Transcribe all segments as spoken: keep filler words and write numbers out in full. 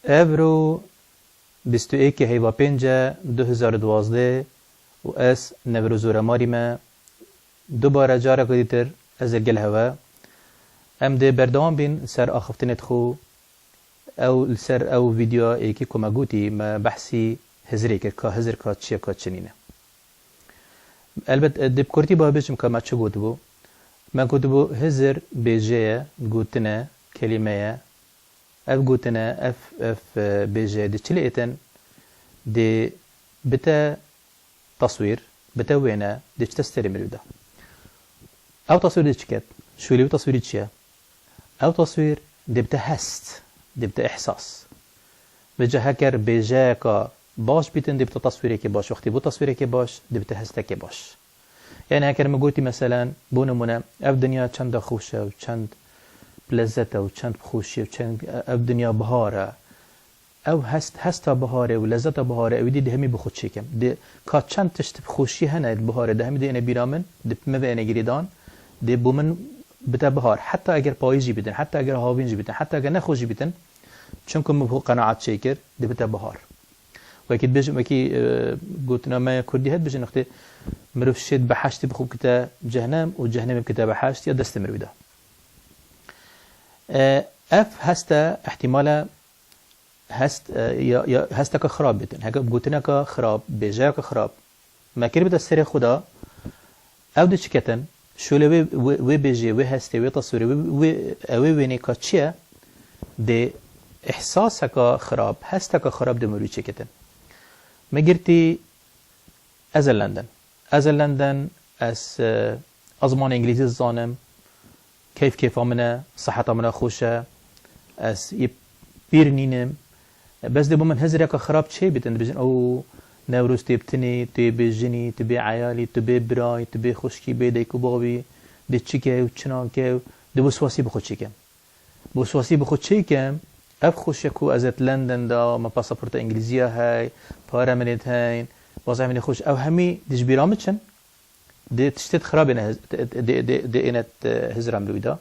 Evro bîst û êkê heyva pênc e du hezar û duwazdeh û ez Newroz Ûremarî me. Dubare careke dîtir ez ê gel hewe. Em dê berdewam bîn ser axiftinê xwe. Ew li ser ew vîdyoya êkî ku me gotî, me behsî hizirê kir, ka hizir ka çi ye, ka çi nîne. Elbet, e, dê bi kurtî ba bêjim ka me çi gotibû. Me gotibû hizir bêje ye, gotin e, kelîme ye. Ev gotin e, ev, ev, e, bêje dê çi lê êtin, dê bite teswîr, bite wêne, dê çite serê mirî de. Ew teswîr dê çi ket? Şûlê wî teswîrî çi ye? Ew teswîr dê bite hest, dê bite ihsas. Vêca heker bêjeyeka baş bîtin, dê bite teswîrekê baş. Wextî bû teswîrekê baş, dê bite hestekê baş. Yani heker min gotî, meselen, bo nimûne, ev dinya çend xweş e û çend bi lezzet e û çend bi xweşî ye û çend ev dinya bihar e. Ew hest, hesta biharê û lezzeta biharê, ew dî dê hemî bi xwe çêkim. Dê ka çend tişt bi xweşî hene di biharê de, hemî dê êne bîra min, dê bi min ve êne girêdan, dê bo min bite bihar. Heta eger payîz jî bîtin, heta eger havîn jî bîtin, heta eger nexweş jî bîtin, çunku min bi xwe qenaet çêkir, dê bite bihar. Wekî dibêjin, wekî, e, gotina me ya kurdî heye dibêjin, wextê mirov şêt beheştî bi xwe bikite cehnem û cehnemê bikite beheşt, ya destê mirov de. E, ev heste, ihtimale hest, e, ya, ya hesteke xirab bîtin. Heke gotineke xirab, bêjeyeke xirab me kiribite serê xwe de, ew dê çi ketin? Şûlê wê, wê, wê bêjê, wê hestê, wê teswîrê, wê, wê, ew ê wênê ka çi ye? Dê ihsaseke xirab, hesteke xirab dê mirî çêketin. Me girtî, ez ê London. Ez ê London, ez, e, ez zimanê îngilîzî dizanim, keyf keyfa min e, siheta min e xweş e, ez yê pîr nînim. Bes dê bo min hizireke xirab çê bîtin, dibêjin, ew Newroz tê bi tinê, tu yê bê jinî, tu bê eyalî, tu bê birayî, tu bê xwişkî, bê dayik û bavî, dê çi ke û çi nake û dê bo swasî bi xwe çêkim. Bo swasî bi xwe çêkim, ev xweş e ku ez ê London de, me pasaporta îngilîzî ya hey, pare min ê heyn, wazîfê min ê xweş, ew hemî dê ji bîra min çin. Dê tiştê xirabê ne hez-, dê, dê, dê, dê êne, e, hizira mirî de.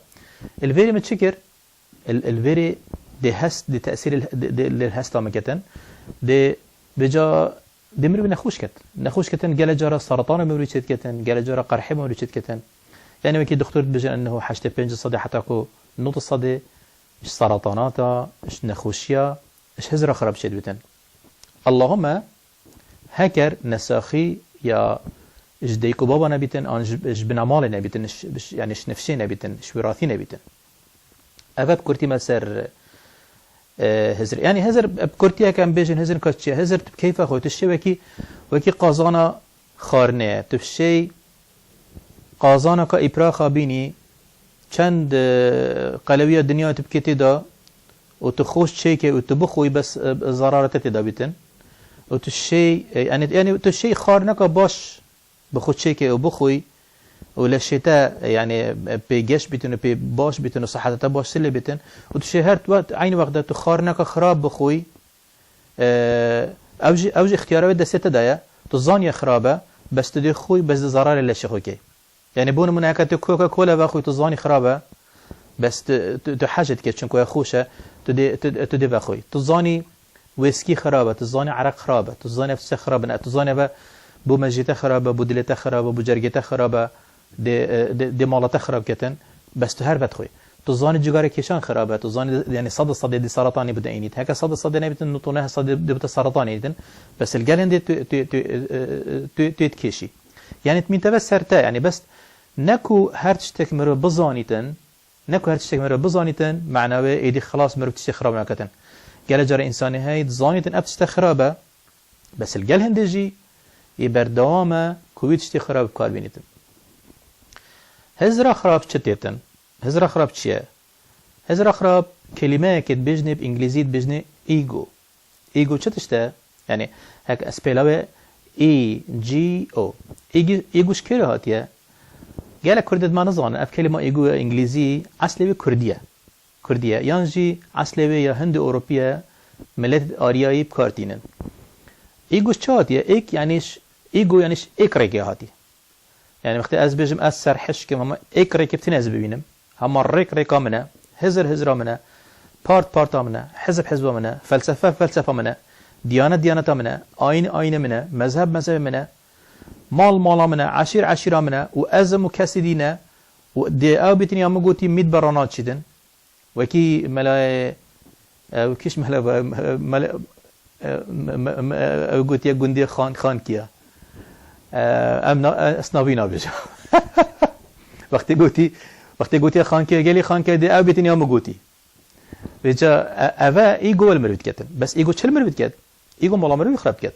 Li vêrê min çi kir? Li, li vêrê dê hest, dê tesîrê li, dê, dê, li hesta min ketin. Dê vêca dê mirî nexweş ket. Nexweş ketin, gele cara seretana mirî çêdiketin, gele cara qerhê mirî çêdiketin. Yani wekî doktor dibêjin, ennehu heştê pênc sedê heta ku nod sedê ji seretanata, ji nexweşiya, ji hizira xirab çêdibitin. Allahûme heker nesaxî ya ji dayik û baba nebîtin, an ji, ji binamalê nebîtin, ji, ji, yani ji nifşê nebîtin, ji wîratî nebîtin. Ev bi kurtî me ser, e, hizir. Yani hizir, bi kurtiyeke em bêjin hizir ka çi ye? Hizir tu bi keyfa xwe, tu şê wekî, wekî qazana xwarinê ye. Tu şê qazanaka îpraxa bînî, çend, e, qelewiya dinya tu bikê tê de û tu xweş çêke û tu bixwî, bes, e, zarara te tê de bîtin. Û tu şê, e, yani, yani tu şê xwarineka baş bi xwe çêke û bixwî û leşê te, e, yani, e, pê geş bîtin û pê baş bîtin û siheta te baştir lê bîtin û tu şê her wet, eynî wextda tu xwarineka xirab bixwî, e, ew jî, ew jî îxtiyara wê destê te de ye. Tu zaniye xirab e, bes tu dê xwî, bes dê zararê leşê xwe kê. Yani bo nimûne heke tu Coca-Cola vexwî, tu zanî xirab e, bes tu, tu, tu hej dike, çunku ew xweş e, tu dê, tu, tu dê vexwî. Tu zanî wêskî xirab e, tu zanî ereq xirab e, tu zanî ev tişte xirab in, tu zanî ev bo mejiyê te xirab e, bo dilê te xirab e, bo cergê te xirab e, dê, e, dê, dê mala te xirab ketin, bes tu her vedixwî. Tu zanî cigarê kêşan xirab e, tu zanî, yani, sedê sedê dê seretanî bide înît. Heke sedê sedê nebîtin, nod û neh sedê dê bite seretanî înîtin. Bes li gel hindê tu, tu, tu, e, e, tu, tu dikêşî. Yani, tu mîn te ve ser te, yani, bes ne ku her tiştek mirov bizanîtin, ne ku her tiştek mirov bizanîtin, mena wê êdî xilas mirov tiştê xirab naketin. Gelek cara însanî heye, dizanîtin ev tişte xirab e, bes li gel hindê jî yê berdewam e ku wî tiştê xirab bi kar bînîtin. Hizra xirab çi têtin? Hizra xirab çi ye? Hizra xirab kelîmeyekê dibêjinê, bi îngilîzî dibêjinê ego. Ego çi tişt e? Yani, hek ez pêla wê E G O. Ego, ego ji kê re hatiye? Gelek Kurd dima nizanin. Ev kelîma ego ya îngilîzî eslê wê Kurdî ye. Kurdî ye. Yan jî eslê wê ya Hindi Ewropî ye, miletê Aryayî bi kar tînin. Ego ji çi hatiye? Ek, yani, ş-, ego, yani, ş-, ek rêkê hatiye. Yani, wextê ez bêjim, ez serhişk im, hema ek rêkê bi tinê ez bibînim. Hema rêk rêka min e, hizir hizira min e. part parta min e, hizb hizba min e, felsefe felsefa min e, diyanet diyaneta min e, ayin ayine min e, mezheb mezhebê min e, mal mala min e, eşîr eşîra min e û ez im û kesî dî ne û dê ew bîtin ya min gotî mît berana çîdin. Wekî melayê, ew kîş mele be, mele, e, me, me, me, ew gotiye gundê Xan, Xankiya. E, em na, e, ez navî nabêjim. Wextê gotî, wextê gotiye Xankiya, gelî Xankiya dê ew bîtin ya min gotî. Vêca, e, eve îgo li mirov diketin. Bes îgo çi li mirov diket? Îgo mala mirov xirab diket.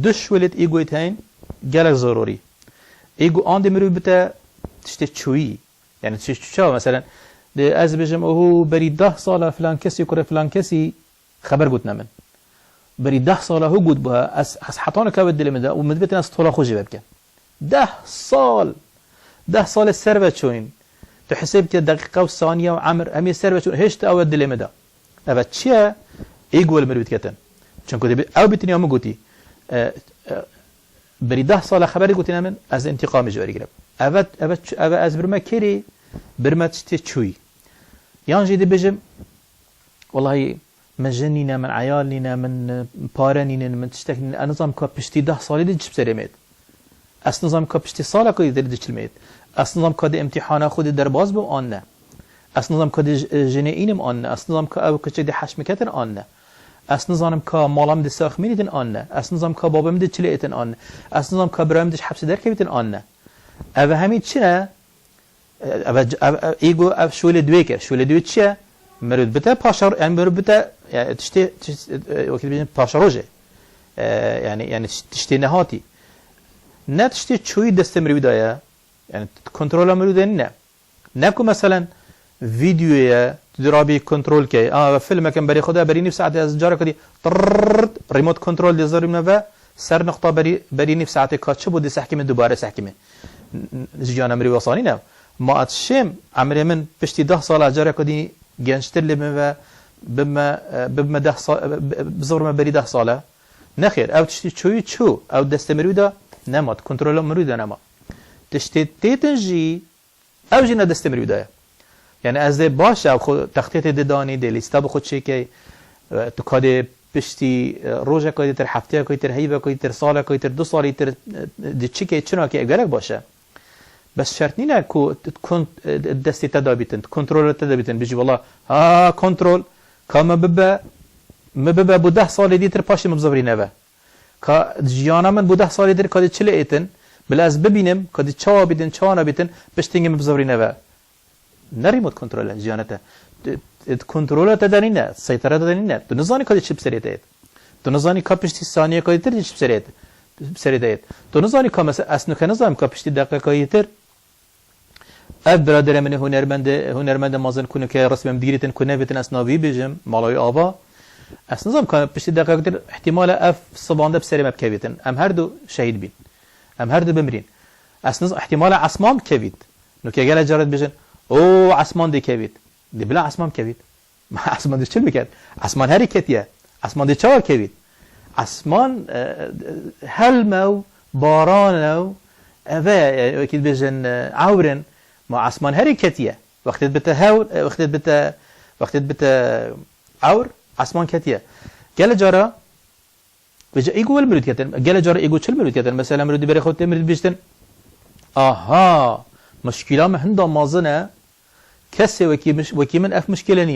Du şwelêt îgoyê heyîn gelek zarorî. Îgo andê mirov bite tiştê çûyî. Yani tiştê çû çawa? Meselen, de ez bêjim, oho, berî deh sala filan kesî, kurê filan kesî xeber gotine min. Berî deh sala hû got buha, ez, ez heta nika ew dilê min de û min dibêtin ez tola xwe jê vebikim. Deh sal! Deh salê ser ve çûyîn. Tu hesêb ke deqîqe û saniye û emir, hemî ser ve çûyîn. Hêşt ew dilê min de. Eve çi ye? Îgo li mirov diketin. Çunku dê bi-, ew bîtiniya min gotî. E, e, berî deh sala xeberî gotîne min, ez întiqamê ji werî girim. Eve, eve, eve ez birime kêrî, birime tiştê çûyî. Yan jî dibêjim, Wellahî, min jin nîne, min eyal nîne, min, e, pare nînin, min tiştek nîne. Ez nizam ka piştî deh salî de çi bi serê me yêt. Ez nizam ka piştî saleka dîtir de çi li me yêt. Ez nizam ka di imtîhana xwe de derbas bim an ne. Ez nizam ka di j-, e, jinê înim an ne. Ez nizam ka ew kiçik de heş min ketin an ne. Ez nizanim ka mala min de sax mînîtin an ne. Ez nizam ka babê min de çi lê êtin an ne. Ez nizam ka birayê min de ji hepsê derkevîtin an ne. Ev hemî çi ne? Ev, ev, ev, îgo ev şolê duwê kir. Şolê duwê çi ye? Mirov bite paşa, yani mirov bite, yani tiştê, tişt-, e, wekî dibêjin paşerojê. E, yani, yani tiştê nehatî. Ne tiştê çûyî destê mirov de ye. Yani kontrola mirov de nîne. Ne ku meselen vîdyoyê ye, tu dê rabî kontrol key. A, ve filmeke min berê xwe de, berî nîv saetê ez careke dî tırrrt, remote control dê zirî min ve, ser nuqta berî, berî nîv saetê ka çi bû dê sehkî min dubare sehkî min. N-, n-, ji giyana mirî wesanî ne. Ma ez şêm, emrê min piştî deh sala careke dî gençtir lê min ve, bibme, e, bibme deh sa-, e, bi-, bizirme berî deh sale. Nexêr, ew tiştî çûyî çû, ew destê mirî de nema, kontrola mirî de nema. Tiştê têtin jî, Ew jî ne destê mirî de ye. Yani ez dê baş e, ew xwe textê tê didanî, dê lîsta bi xwe çêkey. E, tu ka dê piştî, e, rojeka dîtir, hefteyeka dîtir, heyveka dîtir, saleka dîtir, du salî dîtir, e, dê çi key, çi nakey, ev gelek baş e. Bes şert nîne ku t-, kon-, e, destê te de bîtin, kontrola te de bîtin, bijî wela, ha, kontrol, ka me bibe, me bibe bu deh salê dîtir paşê me bizivirîne ve. Ka jiyana min bo deh salî dir ka dê çi lê êtin, bila ez bibînim ka dê çawa bîtin, çawa nebîtin, piştî hingê min bizivirîne ve. Ne remote kontrol e jiyana te. Tu, tu kontrola te de nîne, seytera te de nîne. Tu nizanî ka dê çi bi serê te yêt. Tu nizanî ka piştî saniyeka yê tir dê çi bi serê te, bi serê te yêt. Tu nizanî ka mesela ez nuke nizanim ka piştî deqeka yê tir Ev biraderê min ê hunermendê, hunermendê mezin ku nûke resmê min digirîtin ku nebêtin ez navî bêjim, mala wî ava. Ez nizam ka piştî deqek dir, ihtimale ev sibande bi serê me bikevîtin. Em her du şehîd bîn. Em her du bimirîn. Ez niz-, ihtimale Esman bikevît. Nûke gelek caret bêjin, o Esman dê kevît. Dê bila Esman bikevît. Esman dê çi biket? Esman herî ketiye. Esman dê çawa kevît? Esman, e, e, helm e û baran e û ev e, e, wekî dibêjin, e, ewr in. Ma esman herî ketiye. Wextê dibite hewr, e, wextê dibite, wextê dibite ewr, esman ketiye. Gelek cara Vêca ego li mirî diketin. Gelek cara ego çi li mirî diketin? Mesela mirî dî berê xwe tê mirî dibêjtin. Aha, muşkîla min hinda mezin e. Kesê wekî min, wekî min ev muşkîle nîne.